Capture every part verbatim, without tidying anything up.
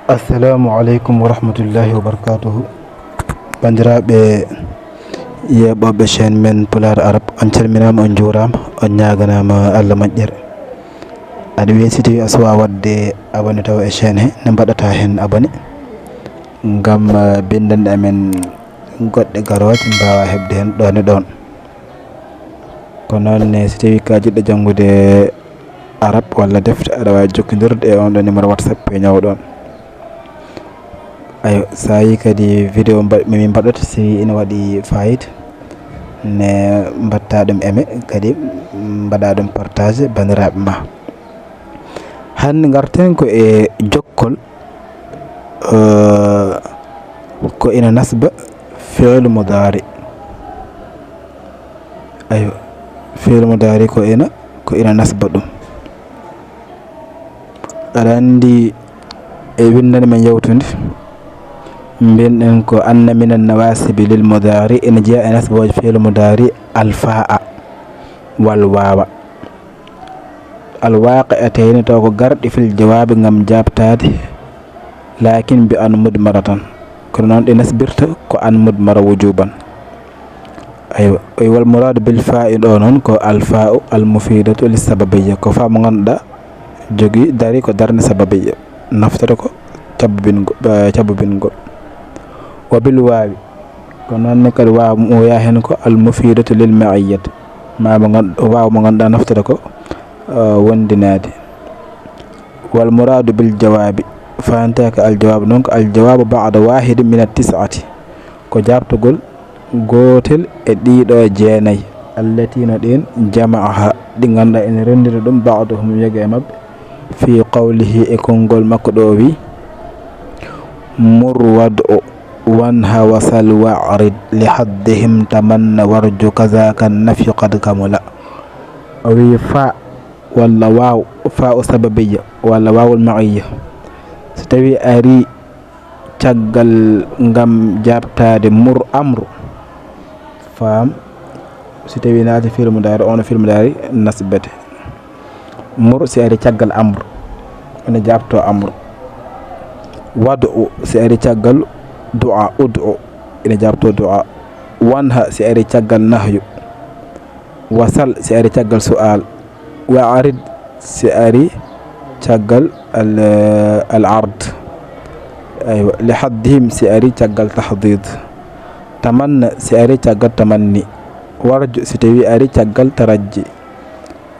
Assalamu aleykum wa rahmatullahi wa barakatuhu. Banndiraaɓe yeeɓooɓe chaîne men Pulaar Arab, on calminaama, on njuuraama, on ñaaganaama Allah moƴƴere. Aɗa weeti, si tawii a suwaa waɗde abonné taw e chaîne he, no mbaɗataa heen abonné ngam, eh, binndanɗe amen goɗɗe garooje mbaawaa heɓde heen ɗoon e ɗoon. Ko noon ne, si tawii ko a jiɗɗo janngude Arab walla defte, aɗa waawi jokkondirde e oon ɗoo numéro WhatsApp, peeñoowo ɗoon. Ayo, so a yii kadi vidéo mba-, mi mbaɗata, si ina waɗi faayida, ne mbaɗtaa ɗum aimé, kadi mbaɗaa ɗum partage banndiraaɓe ma. Hannde ngarten ko e jokkol, eh, ko ina nasba fi'lu mudaari. Ayo, fi'lu mudaari ko ina, ko ina nasba ɗum. Aɗa anndi e winndande men yawtunde, mbiyɗen ko anna minan nawaasibi lil mudaari, ina jeyaa e nasbooje fi'lu mudaari alfaa wal waawa. Alwaaqi'atayni taw ko garɗi fil jawaabi ngam jaabtaade, laakin bi an mudmaratan. Kono noon ɗi nasbirta ko an mudmara wujuuban. Aywa, o wi wal muraadu bil faa'i ɗo noon ko al faa'u al mufiidatu lis sababiyya. Ko faa mo ngannduɗaa jogii, darii ko darnde sababiyya. Naftata ko cabbobingo-, eh, cabbobingol. Wa bil waawi. Ko noon ne kadi waaw mo oya heen ko al mufiidatu lil ma'iyyati. Ma mo nganndu-, waaw mo ngannduɗaa naftata ko, eh, wonndinaade. Wal muraadu bil jawaabi. Faantaake al jawaabu noon ko al jawaabu ba'da waahidin min at tis'ati. Ko jaabtogol gootel e ɗii ɗoo jeenay. Allati no ɗeen jama'aha ɗi ngannduɗaa ene renndira ɗum ba'duhum yoga e maɓɓe. Fi qawlihi e konngol makko ɗo o wi, mur wad'u wanha wasal wa'rid li haddihim tamanna warju kazaka nafyu qad kamula. O wi fa walla waaw, fa o sababiyya walla waawul ma'iyya. So tawi ari caggal ngam jaabtaade mur amru, faam, si tawi naati fi'lu mudaari, on fi'lu mudaari nasbete. Mur si ari caggal amru, ina jaabto amru. Wad'u si ari caggal du'a, ud'u, ina jaabto du'a. Wanha si ari caggal nahyu. Wasal si ari caggal su'al. Wa arid si ari caggal al, al ard. Aywa, li haddihim si ari caggal tahdid. Tamanna si ari caggal tamanni. Warju si tawi ari caggal tarajji.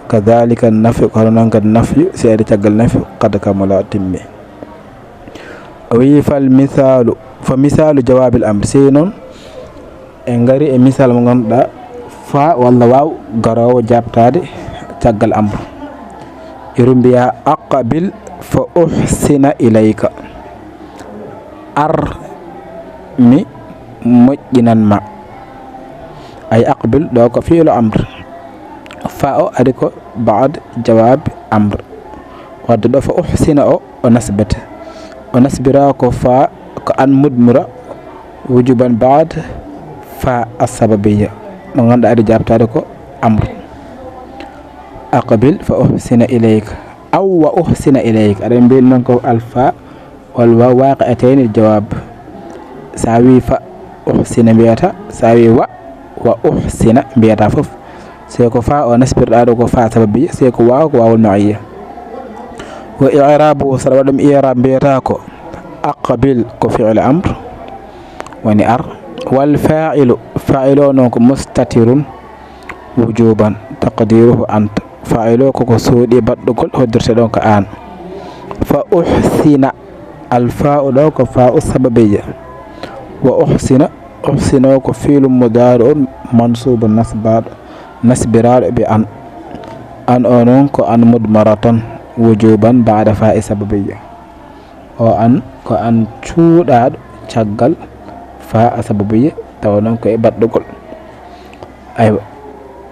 Kadhalika nafyu, ko hono noon kadi nafyu si ari caggal nafyu, qad kamula, timmi. O wi fal misaalu, fa misaalu jawaabil amri. Sey noon, en ngari e misaal mo ngannduɗaa, fa walla waaw garoowo jaabtaade caggal amru. Iru mbiya, aqbil fa uhsina ilayka. Ar, mi moƴƴinan ma. Ay aqbil ɗo ko fi'lu amr. Fa o ari ko baad jawaab amr. Wadde ɗo fa uhsina o, o nasbete. O nasbira ko fa, ko an mudmira wujuban baad fa assababiya. Mo ngannduɗaa ari jaabtaade ko amr. Aqbil fa uhsina ilayka. Aw wa uhsina ilayka. Aɗa mbiya noon ko alfa wal waaw waaqi'atayni jawaab. Sa wi fa uhsina mbiyata, sa wi wa, wa uhsina mbiyata fof. Sey ko fa o nasbirɗaa ɗo ko fa sababiyya, sey ko waaw ko waawul ma'iyya. Wa i'raabu, saɗa waɗa ɗum i'raab mbiyata ko aqbil ko fi'il amr, woni ar. Wal faa'ilu, faa'ilu o noon ko mustatirun wujuban, taqdiruhu anta. Faa'ilu o koko suuɗi baɗɗugol, hoddirte ɗon ko aan. Fa uhsina, al faa'u ɗo ko faa'u sababiyya. Wa uhsina, uhsina o ko fi'lu mudaari'un mansuubun nasbaaɗo, nasbiraaɗo bi an. An o noon ko an mudmaratan wujuban ba'da faa'i sababiyya. O an ko an cuuɗaaɗo caggal fa a sababiyya, tawa noon ko e baɗɗugol. Aywa.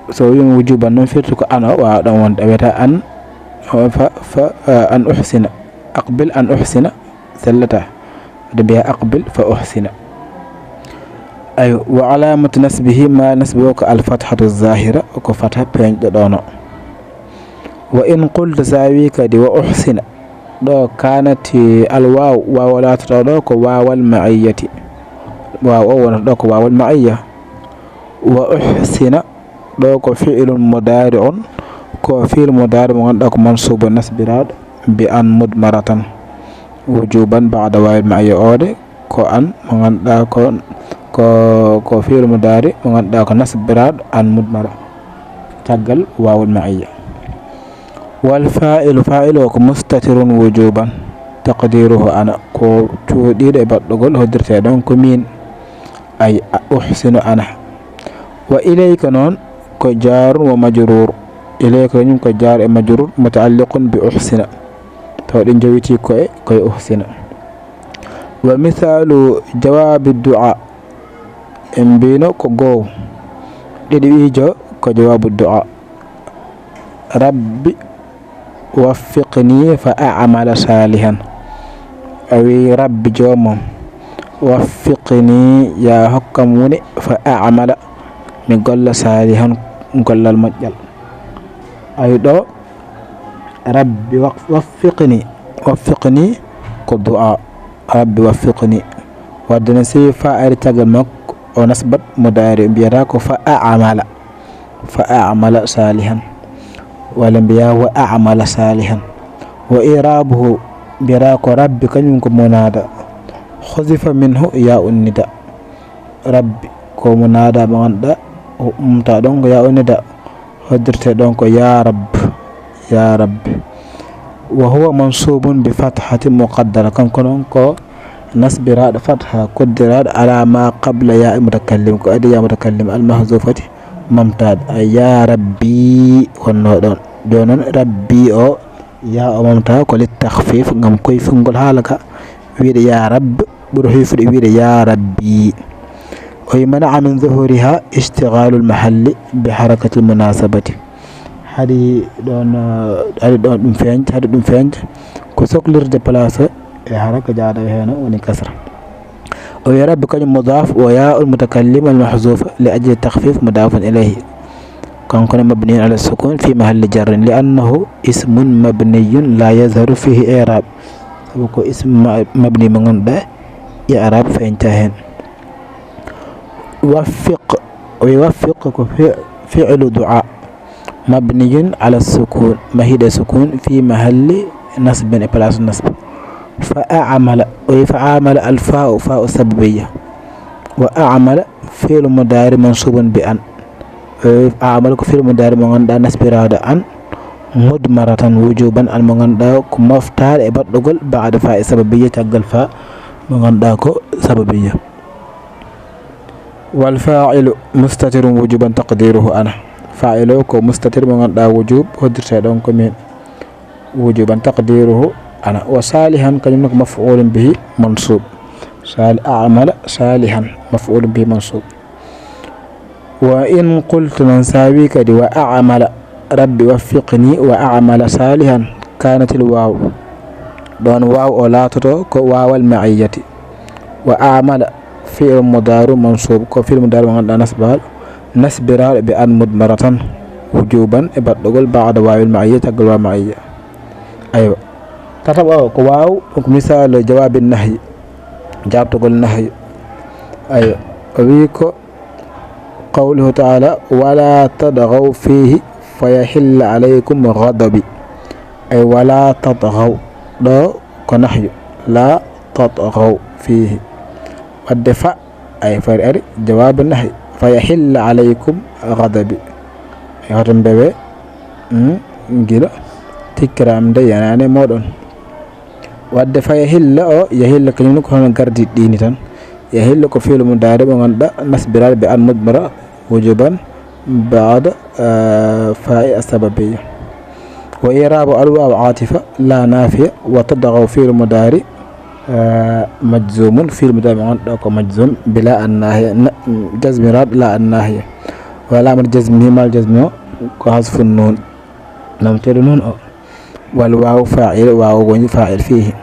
So wiima wujuban noon firti ko an o waawa ɗon wonde, a wiyata an, o fa, fa, eh, an uhsina. Aqbil an uhsina, sellata. Ɓe mbiya aqbil fa uhsina. Aywa. Wa alaamatu nasbihi, ma nasbi o ko al fathatu zahira, ko fatha peeñɗo ɗono. Wa in qulta, sa wi kadi wa uhsina, Ɗo kanati alwaw, waw laatoto ɗo ko wawal ma'iyyati. Waw o wonata ɗo ko wawal ma'iyya. Wa uhsina, ɗo ko fi'lun mudari'un, ko fi'l mudari mo ganduɗa ko mansubun nasbiraɗo bi an mudmaratan wujuban ba'da wawil ma'iyya. Ode ko an mo ganduɗa ko, ko, ko fi'l mudari mo ganduɗa ko nasbiraɗo an mudmara caggal wawul ma'iyya. Wal fa'ilu, fa'ilu o ko mustatirun wujuban taqdiruhu ana, ko cuuɗiɗo e baɗɗogol hoddirte ɗon ko min. Ay, a-, uhsinu ana. Wa ilayka noon ko jarun wa majrur. Ilayka kañum ko jar e majrur muta'alliqun bi uhsina. Taw ɗin jowiti ko e, ko e uhsina. Wa misalu jawabi du'a. En mbino ko goow. Ɗiɗi wijo ko jawabu du'a. Rabbi waffiqni fa a'mala salihan. A wi, Rabbi joomam, waffiqni, ya hokkam woni, fa a'mala, mi golla, salihan, gollal moƴƴal. Ay ɗo, Rabbi waf-, waffiqni, waffiqni ko du'a, Rabbi waffiqni. Wadde no si fa ari tagal makko, o nasbat mudari, mbiyata ko fa a'mala. Fa a'mala salihan. Walla mbiya wa a'mala salihan. Wa i'rabuhu, mbiyata ko Rabbi kañum ko munada. Huzifa minhu ya'un nida. Rabbi ko munada mo ganduɗa o umta ɗon ko ya'un nida. Hoddirte ɗon ko ya Rabb, ya Rabbi. Wa huwa mansubun bi fathatin muqaddara. Kanko noon ko nasbiraɗo fatha koddiraɗo ala ma qabla ya mutakallim, ko adi ya mutakallim al mahzufati mamtaɗo. Ay, ya Rabbi wonno ɗon. Joni noon Rabbi o, ya o mamta ko lit takhfif ngam koyfingol haala ka. Wiide ya Rabb ɓuri hoyfude wiide ya Rabbi. O wi mana'a min zuhuriha ishtighalul mahalli bi harakatil munasabati. Haɗi ɗon, eh, haɗi ɗon ɗum feeñde, haɗi ɗum feeñde ko soklirde place e haraka jaada heen woni kasra. O wi Rabbi kañum mudaf, wa ya'ul mutakallim al mahzuf li ajli takhfif mudafun ilayhi. Kanko ne mabniyun ala sukun fi mahalli jarrin li annahu ismun mabniyun la yazharu fihi i'rab. Sabu ko ism ma-, mabni mo ganduɗa i'rab feeñta heen. Waffiq, o wi waffiq ko fi-, fi'lu du'a. Mabniyun ala sukun, mahiɗo sukun fi mahalli nasbin, e place nasb. Fa a'mala, o wi fa a'mala al fa'u, fa'u sababiyya. Wa a'mala fi'lu mudari mansubun bi an. O wi a'mala ko fi'lu mudari mo ganduɗa nasbiraɗo an mudmaratan wujuban, an mo ganduɗa ko moftaɗo e baɗɗogol ba'da fa'i sababiyya, caggal fa mo ganduɗa ko sababiyya. Wal fa'ilu mustatirun wujuban taqdiruhu ana. Fa'il o ko mustatir mo ganduɗa wujub hoddirte ɗon ko min. Wujuban taqdiruhu ana. Wa salihan kañum ne ko maf'ulun bihi mansub. Sali-, a'mala salihan maf'ulun bihi mansub. Wa in qultu, noon sa wi kadi wa a'mala, Rabbi waffiqni wa a'mala salihan, kanatil waw. Ɗon waw o laatoto ko wawal ma'iyyati. Wa a'mala fi'l mudari mansub, ko fi'l mudari mo ganduɗa nasbal, nasbiraɗo bi an mudmaratan wujuban e baɗɗogol ba'da wawil ma'iyya, caggal waw ma'iyya. Aywa. Tataɓo o ko waw, ko misal jawabin nahyi, jabtogol nahyi. Aywa. O wi ko qawluhu ta'ala, "Wala tadghaw fihi fayahilla alaykum ghadabi." Ay, "Wala tadghaw." Ɗo ko nahyu. "La tadghaw fihi." Wadde fa, ay, fari ari jawabu nahyi. "Fayahilla alaykum ghadabi." Ay, hoto mbewe, mm, gila tikkiram nde yanani moɗon. Wadde fa yahilla o, yahilla kañum ko hono gardi ɗini tan. Yahilla ko fi'lu mudari mo ganduɗa nasbiraɗo bi an mudmara wujuban ba'da, eh, fa'i as-sababiyya. Wa i'rabu al waw atifa la nafiya wa tadghaw fi'lu mudari, eh, majzumun, fi'lu mudari mo ganduɗa ko majzum bila an nahiya, na-, jazmiraɗo la an nahiya. Wa alamat jazmihi, mal jazmi o ko hasfun nun. Namteɗo nun o. Wal waw fa'il, waw woni fa'il fihi.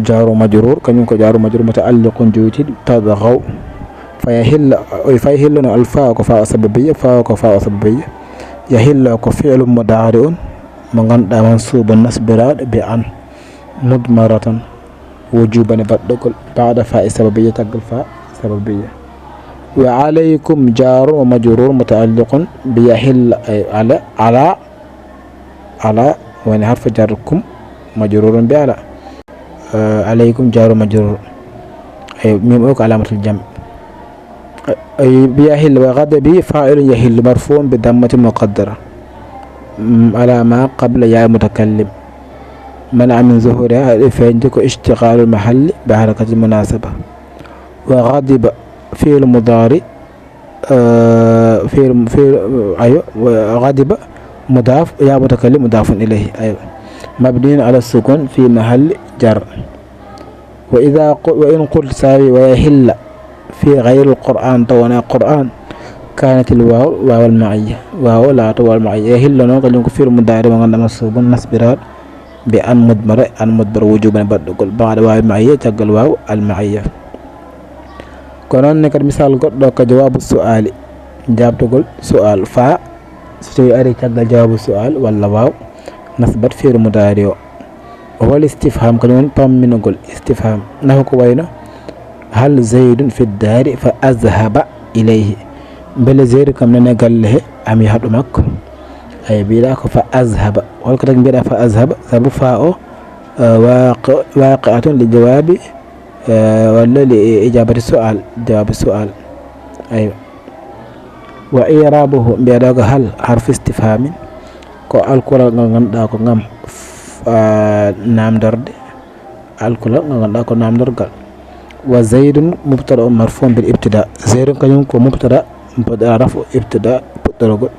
Jaru majrur, kañum ko jaru majrur muta'alliqun jowitiɗo tadghaw. Fa yahilla, o wi fa yahilla no al fa ko fa sababiyya, fa ko fa sababiyya. Yahilla ko fi'lun mudari'un mo ganduɗa mansubun nasbiraɗo bi an. مضمرة وجوبا e baɗɗogol بعد فاء سببية caggal فاء سببية. وعليكم جار ومجرور متعلق بيحل أي على على على woni حرف جر كم مجرور بعلى. آه، عليكم جار ومجرور. أي ميم أوك علامة الجمع. أي بيحل وغضبي فاعل يحل مرفوع بضمة مقدرة على ما قبل ياء المتكلم منع من ظهورها لفعل اشتغال المحل بحركة المناسبة. وغضب فعل مضارع آه، فعل فعل أيوة وغضب مضاف ياء المتكلم مضاف إليه أيوة مبني على السكون في محل جر. وإذا وإن قلت ساوي ويحل في غير القرآن taw wonaa Qur'an كانت الواو واو المعية واو laatoto واو المعية. يحل noon kañum ko فعل مضارع mo ngannduɗaa منصوب nasbiraaɗo بأن مضمرة أن مضمرة وجوبا baɗɗogol بعد واو المعية caggal واو المعية. Ko noon ne kadi misal goɗɗo ka جواب السؤال jaabtogol سؤال فا so tawi ari caggal جواب السؤال walla واو نصبت فعل مضارع والاستفهام kañum woni pamminogol استفهام nahu ko wayno هل زيد في الدار فأذهب إليه mbele Zeydu kam nani galle he am yaha ɗo makko. Ay mbiɗa ko فأذهب holko tagi mbiɗa فأذهب sabu فا o واقعة لجواب walla لإجابة السؤال جواب السؤال. Aywa. وإعرابه mbiɗa ko هل حرف استفهام ko alkulal ngal ngannduɗaa ko ngam namdorde alkulal ngal ngannduɗaa ko namdorgal. وزيد مبتدأ مرفوع بالابتداء زيد kañum ko مبتدأ mbaɗa رفع ابتداء puɗɗorgol.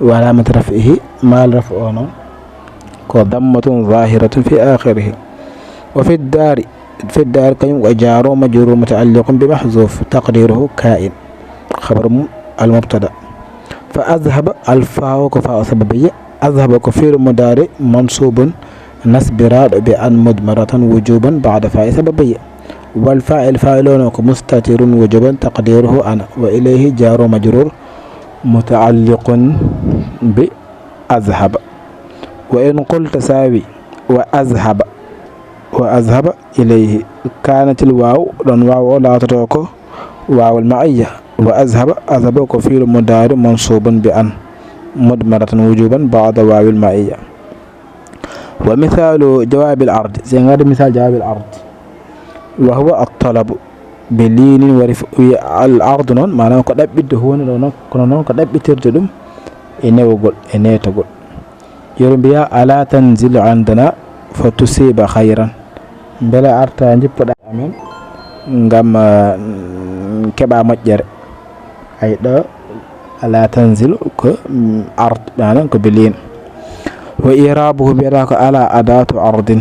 وعلامة رفعه maal رفع o noon ko ضمة ظاهرة في آخره. وفي الدار في الدار kañum ko جار ومجرور متعلق بمحذوف تقديره كائن خبر المبتدأ. فأذهب الفاء ko فاء سببية أذهب ko فعل مضارع منصوب nasbiraaɗo بأن مضمرة وجوبا بعد فاء سببية. والفاعل فاعل o noon ko مستتر وجوبا تقديره أنا وإليه جار ومجرور متعلق بأذهب. وإن قلت ساوي وأذهب وأذهب إليه كانت الواو ɗon waaw o laatoto ko واو المعية. وأذهب أذهب ko فعل مضارع منصوب بأن مضمرة وجوبا بعد واو المعية. ومثال جواب العرض so en ngardi misal جواب العرض وهو الطلب بلين ورفق wi العرض noon maanaam ko ɗaɓɓitde huunde ɗo noon kono noon ko ɗaɓɓitirde ɗum e newgol e neetogol. Yoro mbiya ألا تنزل عندنا فتصيب خيرا mbele arta jippoɗa amen ngam keɓa moƴƴere. Ay ɗo ألا تنزل ko عرض maanaam ko بلين. وإعرابه mbiɗa ko ألا أداة عرض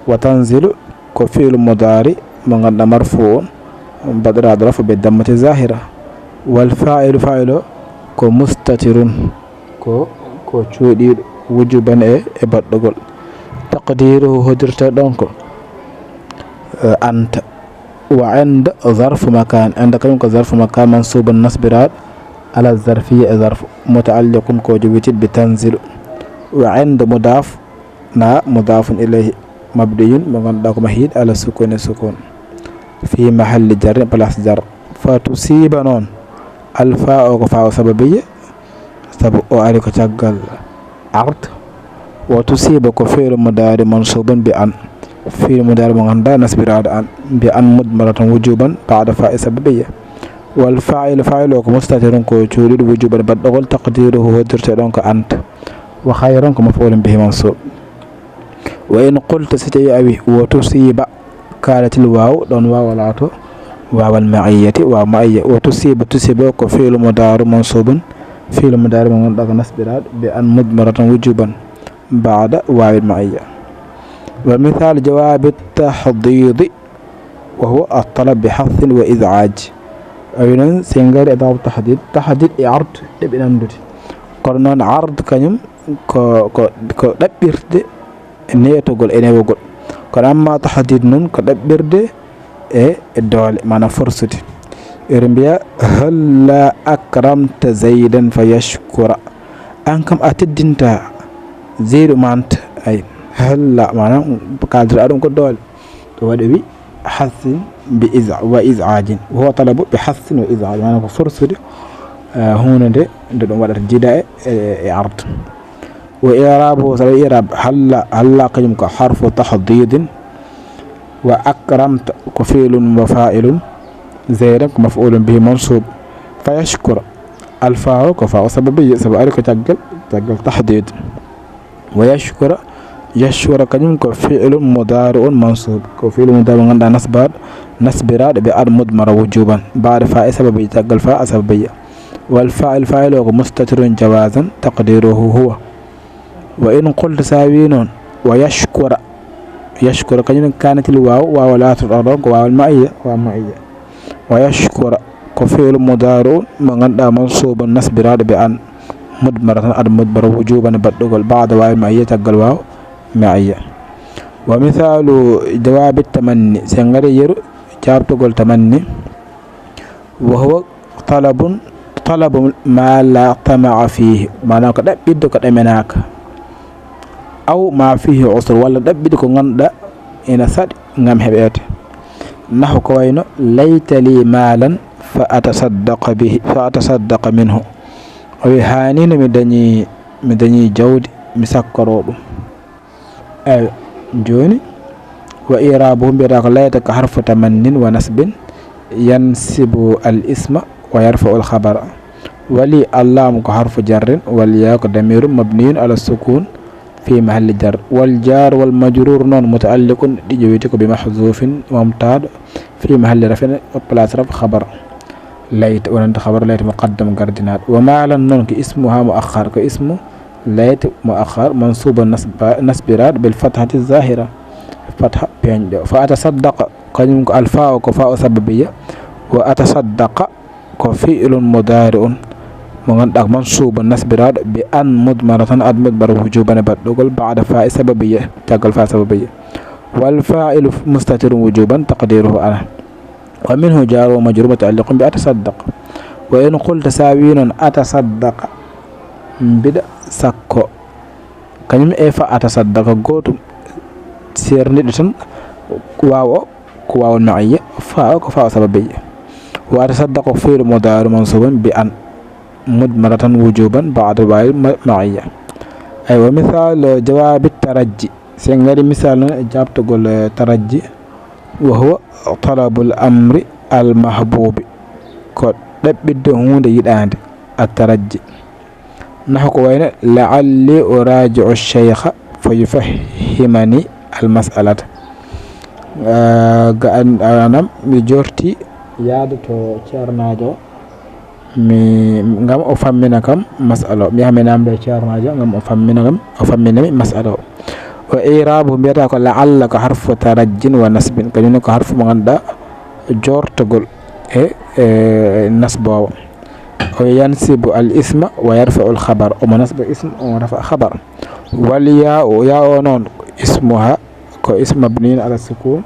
وتنزل ko فعل مضارع mo ngannduɗaa مرفوع baɗɗiraaɗo رفع بالضمة الظاهرة. والفاعل فاعل o ko مستتر ko ko cuuɗiiɗo وجوبا e e baɗɗogol. تقديره hoddirta ɗon ko أنت. وعند ظرف مكان عند kañum ko ظرف مكان منصوب nasbiraaɗo على الظرفية e ظرف متعلق ko jowitiiɗo بتنزل. وعند مضاف na مضاف إليه مبني mo ngannduɗaa ko mahiiɗo على السكون سكون في محل جر place جر. فتصيب noon الفاء ko فاء سببية sabu o ari ko caggal عرض. وتصيب ko فعل مضارع منصوب بأن فعل مضارع mo ngannduɗaa nasbiraaɗo أن بأن مضمرة وجوبا بعد فاء سببية. والفاعل فاعل o ko مستتر ko cuuɗiiɗo وجوبا baɗɗogol تقديره hoddirta ɗon ko أنت. وخيرا ko مفعول به منصوب. وإن قلت so tawi a wi وتصيب كانت الواو ɗon waaw o laato واو المعية واو معية. وتصيب تصيب ko فعل مضارع منصوب فعل مضارع mo ngannduɗaa ko nasbiraaɗo بأن مضمرة وجوبا بعد واو المعية. ومثال جواب التحضيض وهو الطلب بحث وإزعاج. Awi noon so en ngari e جواب التحضيض تحضيض e عرض ɗe ɓe nanndude kono noon عرض kañum ko ko ko ɗaɓɓirde neetogol e newogol kono أما تحضيض noon ko ɗaɓɓirde e e doole maanaam forsude. Eɗen mbiya هلا أكرمت زيدا فيشكر an kam a teddinta Zeydu manta ay Halla, maanaam kaaldiraa ɗum ko doole. Ɗum waɗi wi hassin bi iza-, wa iz'aajin. Wa huwa talabu bi hassin wa iz'aajin. Maanaam ko forsude, eh, huunde nde, nde ɗum waɗata jida e, e, e ard. Wa i'raabuhu, sabu i'raab halla, halla kañum ko harfu tahdidin. Wa akramta ko fi'lun wa fa'ilun. Zaydan ko maf'ulun bihi mansub. Fa yashkura. Al fa'u ko fa'u sababiyya, sabu ari ko caggal, caggal tahdid. Wa yashkura, yashkura kañum ko fi'lun mudari'un mansub. Ko fi'lu mudari mo ganduɗa nasbaɗo, nasbiraɗo bi an mudmara wujuban. Ba'da fa'i sababiyya, caggal fa'a sababiyya. Wal fa'il, fa'il o ko mustatirun jawazan, taqdiruhu huwa. Wa in qulta, sa wi noon, wa yashkura. Yashkura kañum kanatil waw, waw la tuɗa ɗon ko wawal ma'iyya, wa ma'iyya. Wa yashkura ko fi'lu mudari'un mo ganduɗa mansubun nasbiraɗo bi an mudmaratan, ad mudmara wujuban baɗɗugol ba'da wawil ma'iyya, caggal waw ma'iyya. Wa misalu jawabi tamanni, se ngari yeru jabtugol tamanni, wa huwa talabun, talabu ma la tama'a fihi, maanaam ko ɗaɓɓidde ko ɗemenaaka. Aw ma fihi usr, walla ɗaɓɓidde ko ganduɗa ina saɗi ngam heɓeede. Nahu ko wayno, layta li malan fa atasaddaqa bihi, fa atasaddaqa minhu. O wi, hanino mi dañi, mi dañi jawdi, mi sakkoro ɗum. Eywa, jooni, wa i'rabuhu mbiyata ko layta ka harfu tamannin wa nasbin, yansibu al isma wa yarfa'u al khabara. Wa li al lam ko harfu jarrin, wal ya ko damirun mabniyun ala sukun fi mahalli jar. Wal jar wal majrur noon muta'alliqun ɗi ƴowiti ko bi mahzufin wa mubtada fi mahalli rafin, place raf khabar. Layta wonande khabar layta muqaddam gardinaɗo. Wa malan noon ko ismuha muakhar, ko ismu layta muakhar mansubun nasba-, nasbiraɗo bil fathati zahira, fatha peñɗo. Fa atasaddaqa kañum ko al fa'u ko fa'u sababiyya. Wa atasaddaqa ko fi'lun mudari'un mo ganduɗa ko mansubun nasbiraɗo bi an mudmaratan, ad mudmara wujuban e baɗɗugol ba'da fa'i sababiyya, caggal fa sababiyya. Wal fa'ilu mustatirun wujuban taqdiruhu ana. Wa minhu jar wa majrur muta'alliqun bi atasaddaq. Wa in qulta, sa wi noon atasaddaqa, mbiɗa sakko, kañum e fa atasaddaqa gotum, serniɗo tan, waw o ko wawun ma'iyya, fa o ko fa o sababiyya. Wa atasaddaqu fi'lu mudari mansubun bi an mudmaratan wujuban ba'da wawil ma-, ma'iyya. Aywa, misal jawabi tarajji, se ngari misal noon e jabtugol, eh, tarajji, wa huwa talabul amri al mahbubi, ko ɗaɓɓidde hunde yiɗande, at tarajji. Nahu ko wayno, la'alli uraji'u shaykha fa yufahhimani al mas'alata. Ah, ga an, anam, mi jorti yaade to ceernajo, mi, ngam o fammina kam mas'ala o. Mi yaha mi namdo e ceernajo ngam o fammina kam, o fammina mi mas'ala o. O i'rabu mbiyata ko la'alla ko harfu tarajjin wa nasbin, kañum ko harfu mo ganduɗa jortogol e, e nasbowo. O yansibu al isma wa yarfa'u al khabar. Omo nasba ism, omo rafa khabar. Wal ya o, ya o noon ismuha ko ism mabniyun ala sukun,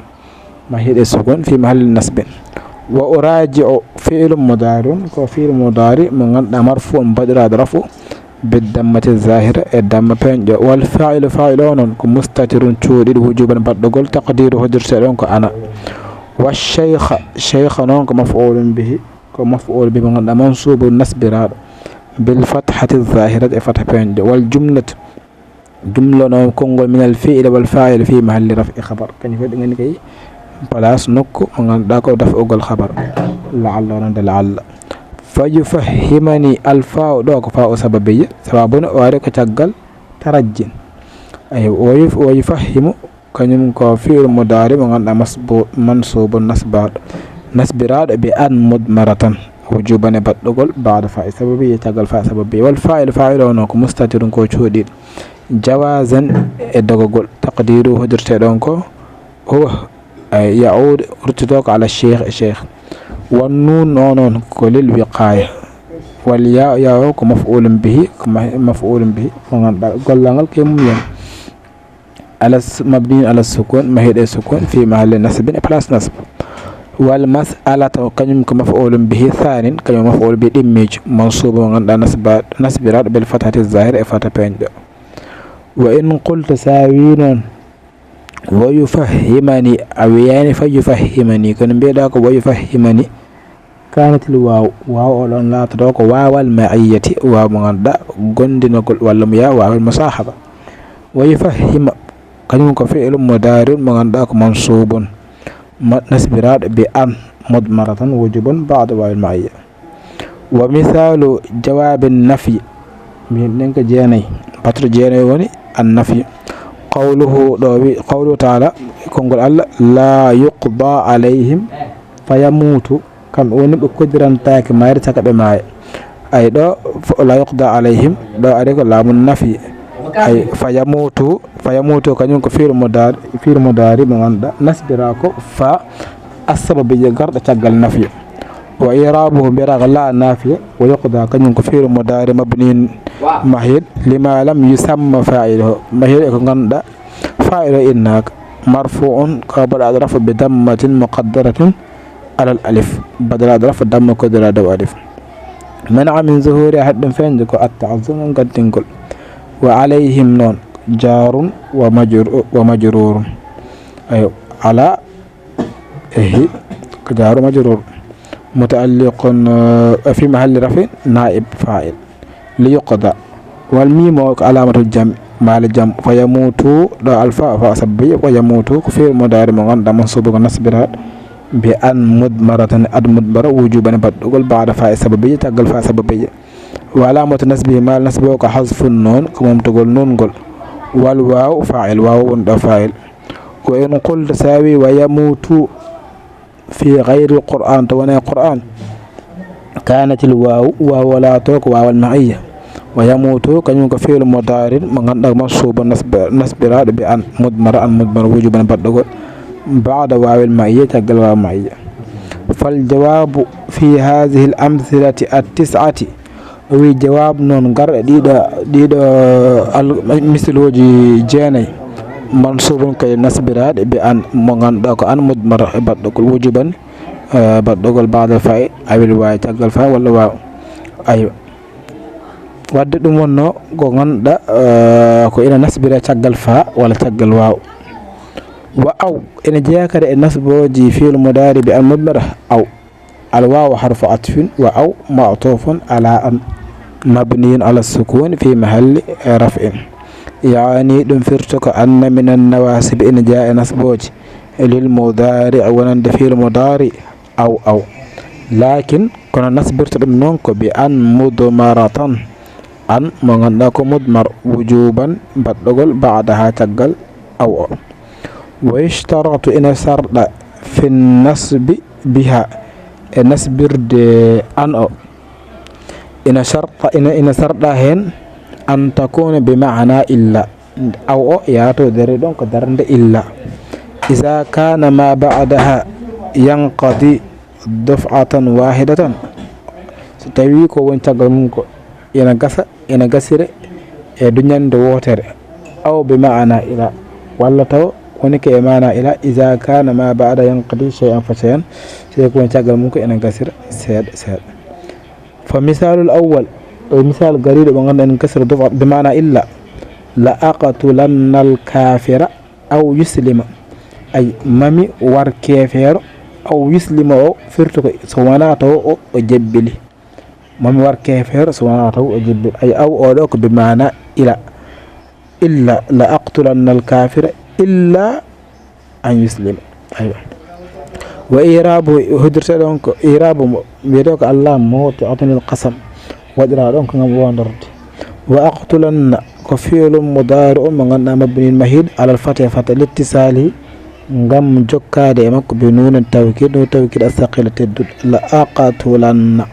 mahiɗe sukun fi mahalli nasbin. Wa uraji'u fi'lun mudari'un, ko fi'l mudari mo ganduɗa marfu'un baɗiraɗo rafu bid dammati zahira e damma peñƴo. Wal fa'ilu, fa'il o noon ko mustatirun cuuɗiɗo wujuban baɗɗugol taqdiru hodirte ɗon ko ana. Wa shaykha, shaykha noon ko maf'ulun bihi, ko maf'ul bihi mo ganduɗa mansubun nasbiraɗo bil fathati zahirati e fatha peñƴo. Wal jumlatu, jumla noon konngol minal fi'li wal fa'il fi mahalli raf'i khabar. Kañum fof ɗi ngoni kay place nokku mo ganduɗa ko daf'ugol khabar. La'alla wonande la'alla. Fa yufahhimani al fa'u ɗo ko fa'u sababiyya. Sababu no o ari ko caggal tarajjin. Ay, o yuf-, o yufahhimu kañum ko fi'il mudari mo ganduɗa masbu-, mansubun nasbaɗo. Nasbiraɗo bi an mudmaratan. Wujuban e baɗɗugol ba'da fa'i sababiyya, caggal fa'i sababiyya. Wal fa'il, fa'il o no ko mustatirun ko cuuɗiɗo. Jawazan e dogogol. Taqdiru hodirte ɗon ko huwa, ay, ya'ud ruttito ko ala shaykh e shaykh. Wan nun o noon ko lil wiqaya. Wal ya, ya o ko maf'ulun bihi, ko ma-, maf'ulun bihi. Mo ganduɗa gollal ngal kay mum yen. Ala s-, mabniyun ala sukun, mahiɗe sukun, fi mahalli nasbin e place nasb. Wal mas'alatu, kañum ko maf'ulun bihi thanin, kañum maf'ul bihi ɗimmiijo, mansubu mo ganduɗa nasba-, nasbiraɗo bil fathati zahira e fatha peñɗo. Wa in qulta, so a wii noon, wa yufahhimani, a wiyaani fa yufahhimani, kono mbiyeɗaa ko wa yufahhimani. Kanatil waaw, waaw o ɗoon laatoto ko waawal ma'iyyati, waaw mo ngannduɗaa gondinagol walla mo yaa waawal musahaba. Wa yufahhima, kañum ko fi'lu mudaari'un mo ngannduɗaa ko mansuubun, ma-, nasbiraaɗo bi an mudmaratan wujuban ba'da waawil ma'iyya. Wa misaalu jawaabin nafyi, min ɗen ko jeenayi, battoro jeenayi woni an nafyi. Qawluhu, ɗo wi, qawluhu ta'ala, konngol Allah, laa yuqda alayhim fa yamuutu, kamɓe woni ɓe koddirantaake mayde caka ɓe maaya. Ay ɗo, fo-, laa yuqda alayhim, ɗo ari ko laamu nafyi. Ay fa yamuutu, fa yamuutu kañum ko fi'lu mudaari, fi'lu mudaari mo ngannduɗaa nasbiraa ko fa as-sababiyya garɗo caggal nafyi. Wa i'raabuhu mbiyataako laa naafiya, wa yuqda kañum ko fi'lu mudaari mabniyun mahid lima lam yusamma faa'iluhu. Mahid e ko ngannduɗaa faa'il o innaaka. Marfu'un ko baɗaaɗo rafu bi dammatin muqaddaratin alal alif. Baɗaaɗo rafu damma koddira dow alif. Mana'a min zuhuriha, haɗi ɗum feeñde ko at-ta'azzum, ngantingol. Wa alayhim noon, jaarun wa majru-, wa majruurun. Ayo, ala, ehi, ko jaaru majruur. Muta'alliqun, eh, fi mahalli raf'in naa'ib faa'il. Li yuqda. Wal miim o ko alaamatul jam'i, maale jam. Fa yamuutu, ɗo alfa, fa sababiyya, fa yamuutu, ko fi'lu mudaari mo ngannduɗaa mansuubu ko nasbiraaɗo bi an mudmaratan, an mudmara, wujuban baɗɗugol, ba'da faa'i sababiyya, caggal faa sababiyya. Wa alaamatu nasbihi, maale nasbi o ko hazfun nuun, ko momtugol nuun ngol. Wal waaw faa'il, waaw woni ɗo faa'il. Wa in qulta, so a wii, wa yamuutu fi ghayril Qur'aan, to wonaa e Qur'aan, kaanatil waawu, waaw o laatoto ko waawal ma'iyya. Wa yamuutu, kañum ko fi'lu mudaari mo ngannduɗaa mansuubu nasb-, nasbiraaɗo bi an mudmara, an mudmara wujuban baɗɗugol, ba'da waawil ma'iyya, caggal waaw ma'iyya. Fal jawaabu fi haazihil amsilati at-tis'ati, o wii, jawaabu noon, garɗe ɗiɗo, ɗiɗo al-, misalooji jeenayi, mansuubun kay nasbiraaɗe bi an, mo ngannduɗaa ko an mudmara e baɗɗugol wujuban, eh, baɗɗugol ba'dal faa'i, awil waawi caggal faa walla waaw. Aywa. Wadde ɗum wonno ko ngannduɗaa, eh, ko ina nasbira caggal faa walla caggal waaw. Wa aw, ina jeyaa kadi e nasbooji fi'lu mudaari bi an mudmara, aw. Al waawu harfu atfin wa aw ma'tuufun ala an mabniyun ala sukuuni fi mahalli raf'in. Yaani ɗum firti ko anna minan nawaasibi ina jeyaa e nasbooji lil mudaari wonande fi'il mudaari aw aw. Laakin kono nasbirta ɗum noon ko bi an mudmaratan. An mo ngannduɗaa ko mudmar wujuban baɗɗogol ba'daha caggal aw o. Wa yushtaratu ina sarɗa fi nasbi biha e nasbirde an o. Ina sarɗa, ina, ina sarɗa heen an takuna bi ma'na illa. Aw o yaato dere ɗon ko darnde illa. Iza kana ma ba'daha yanqadi duf'atan wahidatan. So tawi ko woni caggal mum ko ina gasa, ina gasire e duñande wootere. Aw bi ma'ana ila. Walla taw woni ko e maana ila, iza kana ma ba'da yanqadi shay'an fa shay'an. So ko woni caggal mum ko ina gasira seeɗa seeɗa. Fa misalul awwal, o misal gariiɗo mo ngannduɗaa en gasira duf'a bi ma'ana illa. La aqtulanna al kafira aw yuslima. Ay, mami war keefeero, aw yuslima o firti ko so wonaa taw o, o jebbili. Mami war keefeero so wonaa taw o jebbili. Ay, aw o ɗo ko bi maana ila. Illa, la aqtulanna al kafira illa an yuslima. Aywa. Wa i'raabu, hoddirte ɗon ko i'raabu mo, wiyetee ko Allah mawdi'un lil qasam. Waɗiraa ɗon ko ngam wondorde. Wa aqtulanna ko fi'lun mudaari'un mo ngannduɗaa mabniyun mahid alal fatha, fatha littisaali ngam jokkaade e makko bi nuunin tawkiid, nuun tawkiid as-saqiila tedduɗo. La aqtulanna.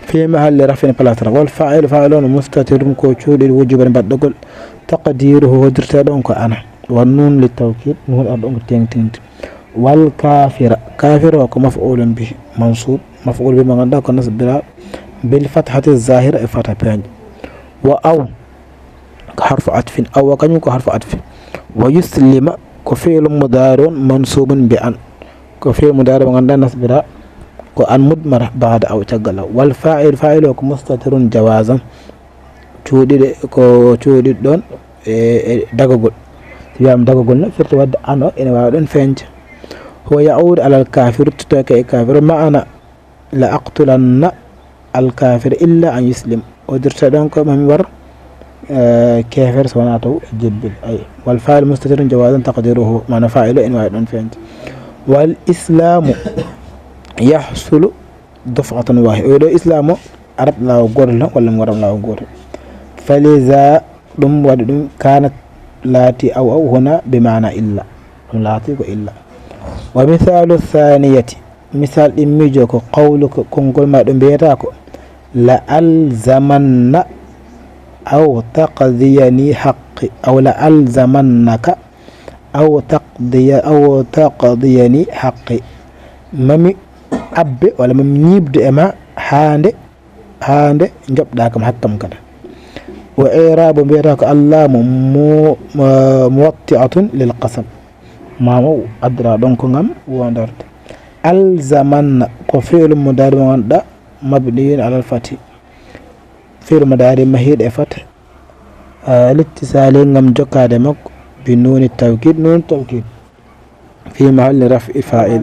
Fi mahalli raf'in place raf. Wal faa'ilu, faa'il on mustatirun ko cuuɗiiɗo wujuban baɗɗogol. Taqdiiruhu hoddirte ɗon ko ana. Wan nuun li tawkiid, nuun arɗo on ko teeŋtinde. Wal kaafira, kaafira o ko maf'ulun bihi, mansuub, maf'ul bihi mo ngannduɗaa ko nasbira bil fathati zahira e fatha peeñɗo. Wa aw, ko harfu atfin, aw kañum ko harfu atfi. Wa yuslima, ko fi'lun mudaari'un mansuubun bi an, ko fi'il mudaari mo ngannduɗaa nasbira ko an mudmara ba'da aw caggal aw. Wal fa'il, fa'il o ko mustatirun jawaazan, cuuɗiiɗo, ko cuuɗiiɗo ɗon e, e dagagol. So wiyaama dagagol noon, firti waɗde an o ene waawi ɗoon feeñde. Huwa ya'uudu alal kaafir, ruttotooke e kaafir. Maana la aqtulanna al kaafir illa an yuslim. O dirta ɗoon ko mami war, eh, keefeer so wonaa taw jebbel. Ay. Wal faa'il mustatirun jawaazan taqdiruhu, maana faa'il o ene waawi ɗoon feeñde. Wal islaamu yahsulu duf'atan waahida. O ɗo islaam o arat laawol gootol tan, walla mo warat laawol gootol. Faliza, ɗum waɗi ɗum, kanat laati aw aw huna bi maana illa. Ɗum laati ko illa. Wa misaalu thaaniyati, misal ɗimmiijo ko qawluka, konngol ma ɗo mbiyata ko, la alzamanna aw taqdiyani haqqi, aw la alzamannaka aw taqdiya, aw taqdiyani haqqi. Mami abbe walla mami ñiiɓde e ma haa nde, haa nde njoɓɗaa kam hakkam kadi. Wa i'raabu mbiyata ko allaamu mu-, mu-, muwatti'atun lil qasam. Maamu addira ɗoon ko ngam wondorde. Alzamanna ko fi'lu mudaari mo ngannduɗaa mabniyun alal fathi. Fi'lu mudaari mahiiɗo e fath, ah, littisaali ngam jokkaade makko bi nuuni tawkiid, nuuni tawkiid. Fi mahalli raf'i faa'il.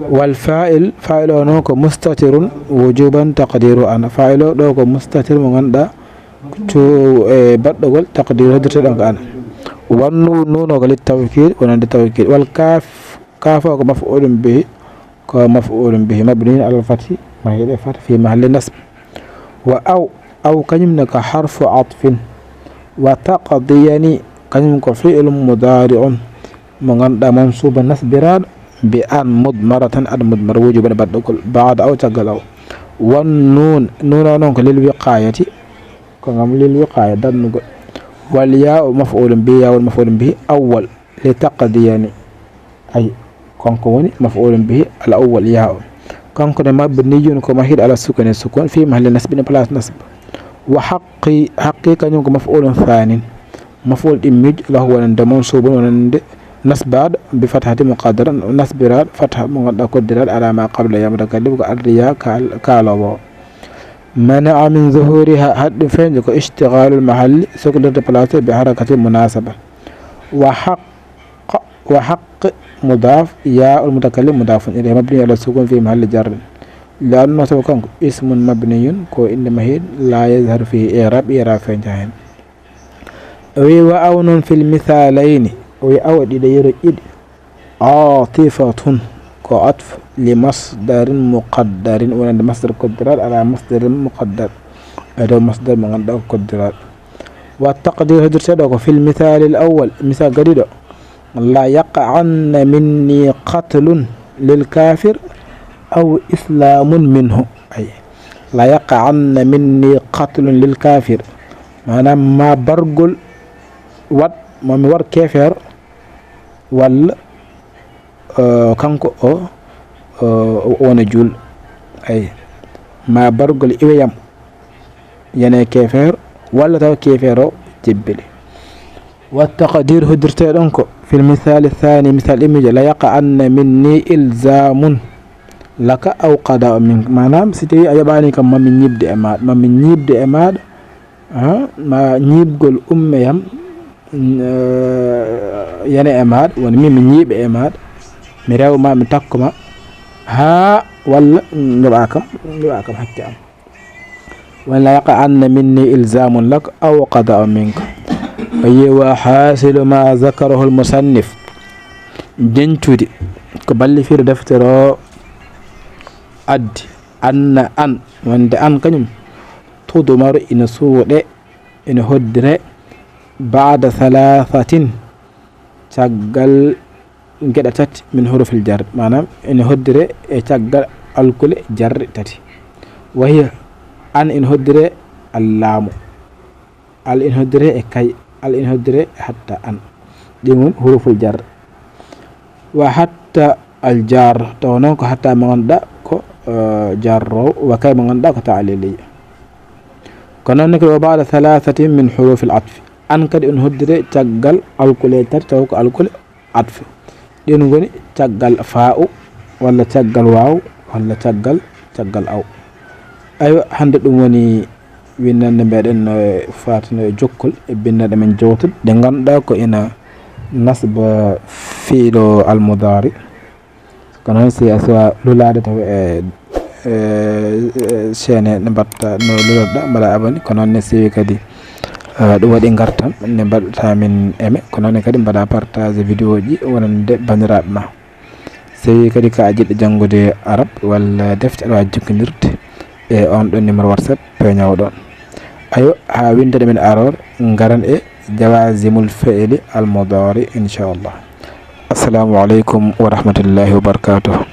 Wal faa'il, faa'il o noon ko mustatirun wujuban taqdiru ana. Faa'il o ɗo ko mustatir mo ngannduɗaa to e baɗɗogol taqdiru heddirte ɗon ko ana. Wan nuun, nuun o ko lit tawkiid, wonande tawkiid. Wal kaaf, kaaf o ko maf'ulun bihi, ko maf'ulun bihi mabniyun alal fathi, mahiiɗo e fath fi mahalli nasb. Wa aw, aw kañum ne ko harfu atfin. Wa taqdiyani, kañum ko fi'lun mudaari'un mo ngannduɗaa mansuuba nasbiraaɗo bi an mudmaratan, an mudmara wujuban baɗɗogol ba'da aw caggal aw. Wan nuun, nuun o noon ko lil wiqaayati, ko ngam lil wiqaaya dannugol. Wal yaa'u maf'ulun bihi, yaa'u maf'ulun bihi awwal. Li taqdiyani. Ay, kanko woni maf'ulun bihi al awwal, yaa o. Kanko ne mabniyun ko mahiiɗo ala sukuni sukun fi mahalli nasbin, place nasb. Wa haqqi, haqqi kañum ko maf'ulun thaanin. Maf'ul ɗimmiijo lahu wonande mansuubun wonande nasbaaɗo bi fathati muqaddara, nasbiraaɗo fatha mo ngannduɗaa koddiraaɗo ala ma qabla ya mutakallim ko ardi ya kaal-, kaaloowo. Mana'a min zuhuriha, haɗi ɗum feeñde ko ishtigalul mahalli, soklirde place bi harakati munasaba. Wa haqq Qa-, wa haqq mudaaf, yaa ul mutakallim mudaafun ilayhi mabniyun ala sukun fi mahalli jarrin. Li annahu sabu kanko ismun mabniyun ko innde mahiiɗo laa yazharu fiihi i'raab, i'raab feeñataa heen. O wiyi wa aw noon fil misaalayni, o wiyi aw ɗiɗo yero ɗiɗi. Aatifatun ko atf li masdarin muqaddarin wonande masdar koddiraaɗo ala masdarin muqaddar e dow masdar mo ngannduɗaa ko koddiraaɗo. Wa taqdir heddirteeɗo ko fil misaalil awwal, misaal gadiiɗo. La yaqa'anna minni qatlun lil kaafir aw islaamun minhu. Ay. La yaqa'anna minni qatlun lil kaafir. Maanaam ma bargol waɗ, ma mi waɗ keefeer walla, eh, kanko o, eh, o wona juulɗo. Ay. Ma bargol iweyam. Yane keefeer, walla taw keefeer o jebbili. Wa taqdir hoddirte ɗon ko, fil misaali thaani, misaal ɗimmiijo, la yaqa'anna minni ilzaamun laka aw qadaa'un minka. Maanaam, si tawii a yoɓaani kam, ma mi ñiiɓde e maaɗa, ma mi ñiiɓde e maaɗa, ah, ma ñiiɓgol umme yam, eh, yane e maaɗa, woni min mi ñiiɓe e maaɗa, mi rewa ma, mi takko ma, haa walla yoɓaa kam, yoɓaa kam hakke am. Wala yaqa'anna minni ilzaamun lak aw qadaa'un minka. O wiyi, wa haasilu ma zakarahu al-musannif. Jeñtude ko ballifirde deftere o addi, anna an, wonde an kañum, tudmaru ina suuɗe, ina hoddire, ba'da thalathatin, caggal geɗe tati min hurufil jarri, maanaam ene hoddire e caggal alkule jarri tati. Wa hiya, an ene hoddire e laamu, al ene hoddire e kay, al ene hoddire e hatta an. Ɗin woni huruful jarri. Wa hatta al jar, tawa noon ko hatta mo ngannduɗaa ko, eh, jarroowo, wa kay mo ngannduɗaa ko ta'liliya. Ko noon ne kadi wa ba'da thalathatin min hurufil atfi. An kadi ene hoddire caggal alkule tati, tawa ko alkule atf. Ɗin ngoni caggal faa'u, walla caggal waaw, walla caggal, caggal aw. Aywa, hannde ɗum woni Winnande meɗen no e faatino e jokkol e binnande men jowtuɗe ɗe ngannduɗaa ko ina nasba fiilo almudaari. Ko noon si a suwa lulaade taw e e chaîne ne mbaɗta no lulorɗa mbaɗa abonné, ko noon ne sewi kadi. Ɗum waɗi ngartam nde mbaɗata min aimé, ko noon ne kadi mbaɗa partage vidéo ji wonande banndiraaɓe ma. Sewi kadi ka a jiɗɗo janngude arab walla defte aɗa waawi jokkondirde e on ɗon numéro whatsapp peñaw ɗon. Ayo ha windere men aror ngaran e jawazimul fe'li almudari inchallah. Assalamu aleykum wa rahmatullahi wa barakatuh.